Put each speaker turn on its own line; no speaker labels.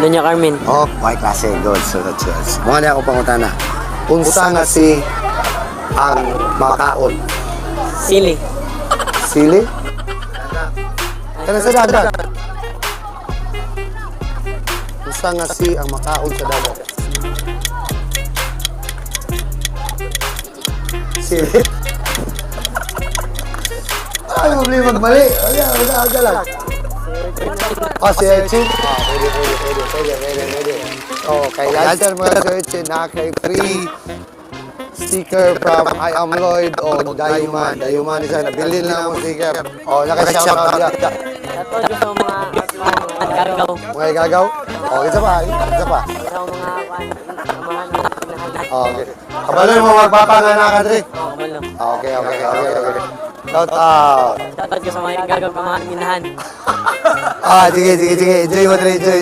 Doña Carmen.
Oh, may klase. Good. So that's good. Mao na ako pangutana. Unsa nga si ang makaon?
Sili.
Sili? Kana sa dagat. Unsa nga si ang makaon sa dagat? Sili? Ay, problema magmali. Ay, ay, ay, lang. Oh, si Urchin? Oh, pwede, pwede, pwede, pwede, pwede, pwede. Oh, kay answer mo si Urchin na kay free sticker from I Am Lloyd o Dayuman. Dayuman isa, nabilin lang ang sticker. Oh, naka-shout out ya.
Shoutout sa mga gagaw.
Mga gagaw? Oh, isa pa, isa pa.
Sa mga amahan ng inahan.
Oh, okay. Kabalo mo magpapanganak ka, Dre.
Oh, kabalo.
Okay. Shout out.
Shoutout ko sa mga gagaw amahan ng inahan.
Ah, sige, sige, sige. Enjoy mo, Dre. Enjoy.